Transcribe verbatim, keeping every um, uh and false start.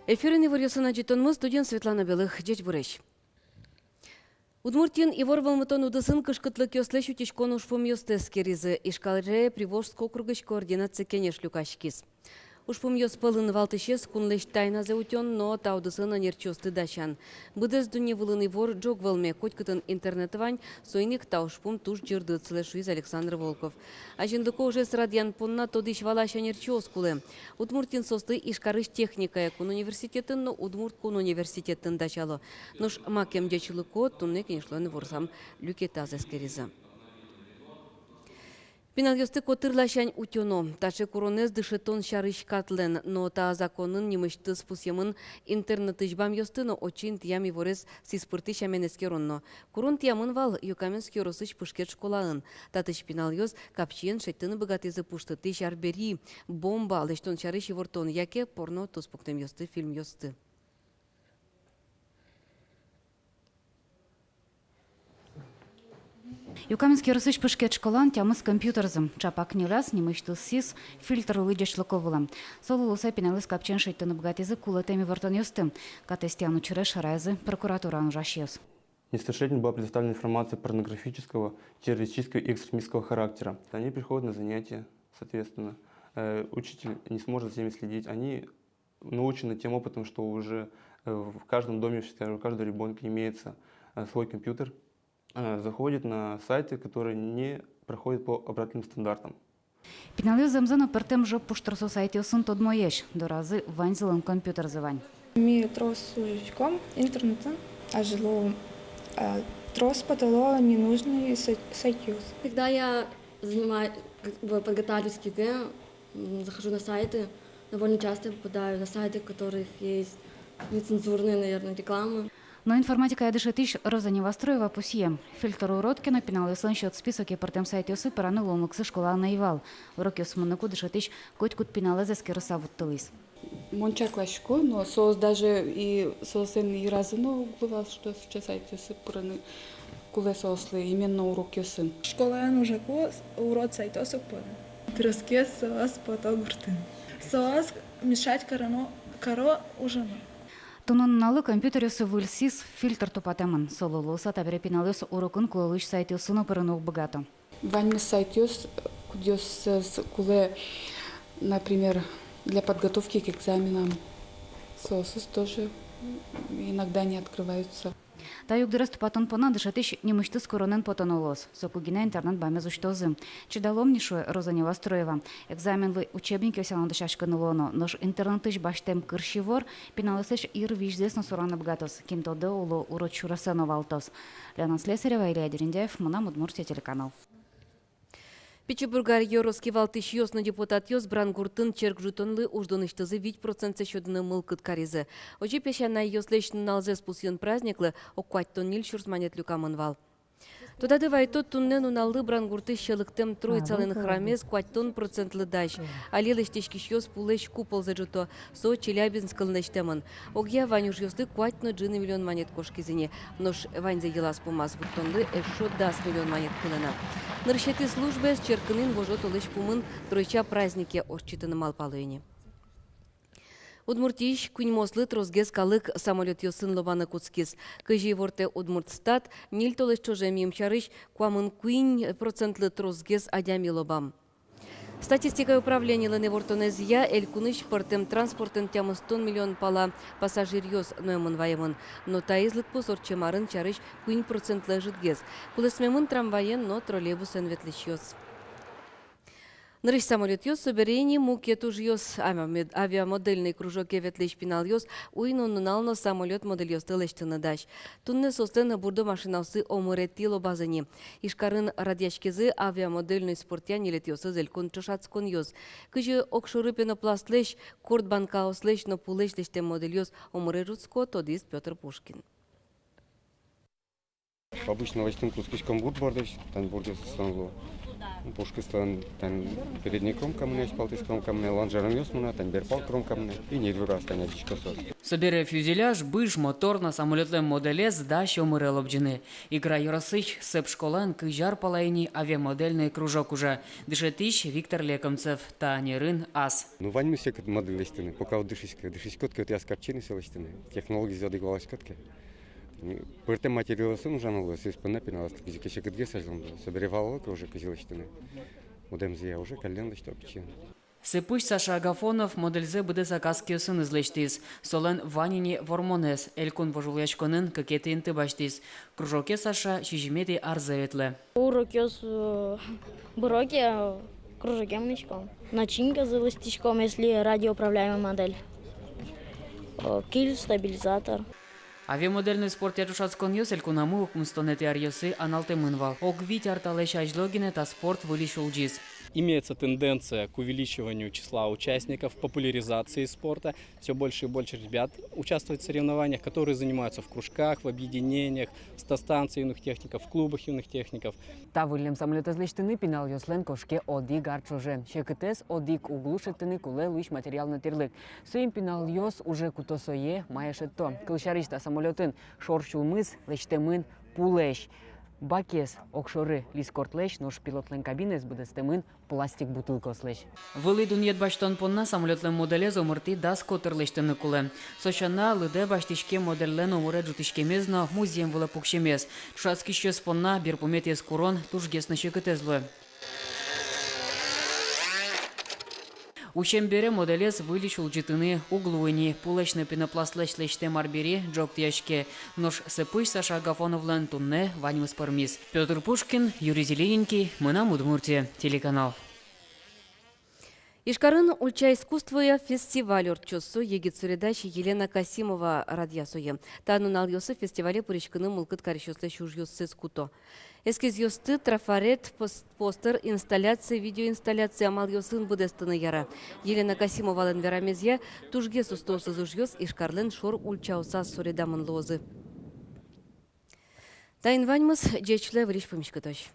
Эфирын иворъёсын адӟытонмы, студиын Светлана Белых. Ӟечбуресь! Удмуртиын ивор вӧлмытон удысын кышкытлыкъёслэсь утиськон ужпумъёсты эскеризы. Ижкаре Приволжск округысь координация кенеш люкаськиз. Ужпумъёс пӧлын валтӥсез — кунлэсь тайназэ утён но та удысын ӧнерчиосты дасян. Быдэс дунне вылын ивор ӝог вӧлме, котькытын интернет вань, соин ик та ужпум туж ӟырдыт, сылэ шуиз Александр Волков. Азинлыко ужез радъян понна тодӥсь-валась ӧнерчиос кулэ. Удмуртиын соосты Ижкарысь техникая кун университетын но Удмурт кун университетын дасяло. Нош макем ӟечлыко, туннэ кенешлэн ворсам люкетаз эскеризы. Пиналъёсты котыр ласянь утёно. Таӵе куронэз дышетон сярысь катлэн, но та законын нимысьтыз пусъемын интернетысь бамъёсты но отчы интыям иворез сӥзпыртӥсь сямен эскерон но. Курон тӥямын вал Юкаменск ёросысь Пышкет школаын. Татысь пиналъёс капчиен шедьтыны быгатӥзы пуштытӥсь арбери, бомба, лэсьтон сярысь ивортон яке порно туспуктэмъёсты, фильмъёсты. Юкаменск ёросысь Пышкет школаын тямыс компьютерзы. Чапак ньылез нимысьтыз сӥз фильтр улӥ ӟечлыко вылэм. Солы луыса пиналъёс капчиен шедьтыны быгатӥзы кулэтэм ивортонъёсты. Катэз тӥян учыре шараязы прокуратураын ужасьёс. Несовершеннолетним была предоставлена информация порнографического, террористического и экстремистского характера. Они приходят на занятия, соответственно, э, учитель не сможет за ними следить. Они научены тем опытом, что уже, э, в каждом доме, считаю, у каждого ребёнка имеется, э, свой компьютер, э, заходят на сайты, которые не проходят по операционным стандартам. Пиналъёс зэмзэ но пӧртэм жоп пуштросо сайтъёсын тодмоесь, доразы ваньзылэн компьютерзы вань. Ми трос ужаськом интернетын, азьло, а, трос потыло ненужный сай-, сайтъёс. Когда я занимаю, как бы подготавливаюсь к ЕГЭ, м, захожу на сайты, довольно часто я попадаю на сайты, в которых есть нецензурные, наверное, рекламы. Но информатикая дышетӥсь Роза Невоструева пусъе: фильтр урод ке но, пиналъёслэн счёт списоке пӧртэм сайтъёсы пыраны луонлыксы школаын ӧй вал. Урокъёс мыныку дышетӥсь котькуд пиналэз эскерыса вуттылӥз. Мон чакласько, но соос даже и соослэн йыразы но уг луы вал, что сыӵе сайтъёсы пыраны, кулэ соослы именно урокъёсын. Школаын ужаку, урод сайтъёс уг поты. Тросгес соос пото гуртын. Соос мешать кароно, каро ужаны. Туннэ нуналлы компьютеръёсы выль сӥз — фильтр тупатэмын. Солы луыса табере пиналъёс урокын кулэ луись сайтъёсы но пырыны уг быгато. Ваньмыз сайтъёс, кудъёсыз кулэ, например, для подготовки к экзаменам, соосыз тоже иногда не открываются. Та югдурез тупатон понна дышетӥсь нимысьтыз куронэн потоно луоз. Соку гинэ интернет бамез усьтозы. Чидалом ни, шуэ Роза Невоструева. Экзаменлы учебникъёс ялан дасяськыны луоно, нош интернетысь басьтэм кырсивор пиналъёслэсь йырвизьзэс но сураны быгатоз. Кин тодэ, оло, урод сюресэ но валтоз. Лена Слесарева, Илья Дерендяев, «Мынам Удмуртие» телеканал. Пичи Пурга ёрос кивалтӥсьёс но депутатъёс Брангуртын черк ӝутонлы уждунысьтызы вить процентсэ сётыны мылкыд каризы. Озьы песянайёслэсь нуналзэс пусйон праздниклы ог куатьтон ньыль сюрс манет люкамын вал. Тодады вайто, туннэ нуналлы Брангуртысь сьӧлыктэм Троицалэн храмез куатьтон процентлы дась. Али лэсьтӥськисьёс пулэсь куползэ ӝуто. Со Челябинскын лэсьтэмын. Огъя вань ужъёслы куать но ӝыны миллион манет кошкиз ини. Нош ваньзэ йылаз-пумаз вуттонлы эшшо дас миллион манет кулэ на. Нырысетӥ службаез черкын инвожо толэзь пумын Тройча празднике ортчытыны малпало ини. Удмуртиысь куиньмоослы тросгес калык самолётъёсын лобаны кутскиз. Кызьы ивортэ Удмуртстат, ньыль толэзь ӵоже мимала сярысь куамын куинь процентлы тросгес адями лобам. Статистикая управлениелэн ивортонэзъя, элькунысь пӧртэм транспортэн тямыстон миллион пала пассажиръёс нуэмын-ваемын, но таиз лыдпус ортчем арын сярысь куинь процентлы ӧжытгес. Кулэсмемын трамваен но троллейбусэн ветлӥсьёс. Нырысь самолётъёс, собере ини мукет ужъёс. Авиамод-, авиамодельный кружоке ветлӥсь пиналъёс уй но нунал но самолёт модельёсты лэсьтыны дась. Туннэ соослэн бурдо машинаоссы омыретӥ лобаз ини. Ижкарын радъяськизы авиамодельной спортъя ньылетӥосыз элькун ӵошатсконъёс. Кызьы огшоры пенопластлэсь, корт банкаослэсь но пулэсь лэсьтэм модельёс омыре ӝутско, тодӥз Пётр Пушкин. Обычно лэсьтӥм кутскиськом бурд бордысь, тань бурдъёсыз со луэ. Пушкысьтон тань передний кромка мынэ, азьпалтӥсь кромка мынэ, лонжеронъёс мынэ, тань берпал кромка мынэ, и ньыль выраз тань адӟисько соос. Собере фюзеляж, быж, мотор но самолётлэн моделез дась омыре лобӟыны. Игра ёросысь Сэп школаын кызь ар пала ини авиамодельный кружок ужа. Дышетӥсь Виктор Лекомцев та ӧнерын ас. Ну, ваньмыз секыт модель лэсьтыны, пока вот дышисько, дышиськод ке, вот ас картчыны со лэсьтыны, технологиез одӥг валаськод ке. Пӧртэм материалъёсын ужано луэ, соос понна пиналъёс кызьы ке секытгес азьло луэ. Собере валало ке уже, кызьы лэсьтыны. Удэмзыя уже каллен лэсьто пичиен. Сэпысь Саша Агафонов модельзэ быдэсак ас киосыныз лэсьтӥз. Солэн вань ини вормонэз, элькун вожвылъяськонын кыкетӥ инты басьтӥз. Кружоке Саша сизьыметӥ арзэ ветлэ. Урокъёс, э, быро ке, э, кружоке мынӥськом. Начинказэ лэсьтӥськом, если радиоуправляемый модель. Э, киль, стабилизатор. Авиамодельной спортъя ӵошатсконъёс элькунамы укмыстонэтӥ аръёсы аналтэмын вал. Ог вить ар талэсь азьло гинэ та спорт выльысь улӟиз. Имеется тенденция к увеличиванию числа участников, популяризации спорта. Всё больше и больше ребят участвуют в соревнованиях, которые занимаются в кружках, в объединениях, в ста станциях юных техников, в клубах юных техников. Та выллем самолётэз лэсьтыны пиналъёслэн кошке одӥг ар ӵоже. Секытэз одӥг уг лу шедьтыны кулэ луись материал но тӥрлык. Соин пиналъёс уже куто сое, мае шедьто. Кылсярысь, та самолётын шор сюлмыз лэсьтэмын пулэсь. Бакез огшоры лискортлэсь, нош пилотлэн кабинаез быдэстэмын пластик бутылкаослэсь. Вылӥ дунъет басьтон понна самолётлэн моделез омыртӥ дас котыр лэсьтыны кулэ. Со сяна, лыдэ басьтӥськем модельлэн омыре ӝутӥськемез но музъем вылэ пуксемез. Ӵошатскисьёс понна берпуметӥез курон тужгес но секытэз луэ. Усем бере моделез выльысь улӟытыны уг луы ни, пулэсь но пенопластлэсь лэсьтэм арбери ӝоктӥяське. Нош Сэпысь Саша Агафоновлэн туннэ ваньмыз пӧрмиз. Пётр Пушкин, Юрий Зелененький, «Мынам Удмуртие» телеканал. Ижкарын ульча искусствоя фестиваль ортчоз. Со егит суредась Елена Касимова радъя сое. Та нуналъёсы фестивале пыриськыны мылкыд карисьёслэсь ужъёссэс куто. Эскизъёсты трафарет, пос-, постер, инсталляция, видеоинсталляция амалъёсын быдэстыны яра. Елена Касимовалэн верамезъя, тужгес устоосыз ужъёс Ижкарлэн шор ульчаосаз суредамын луозы. Таин ваньмыз. Ӟеч луэ, выльысь пумиськытозь.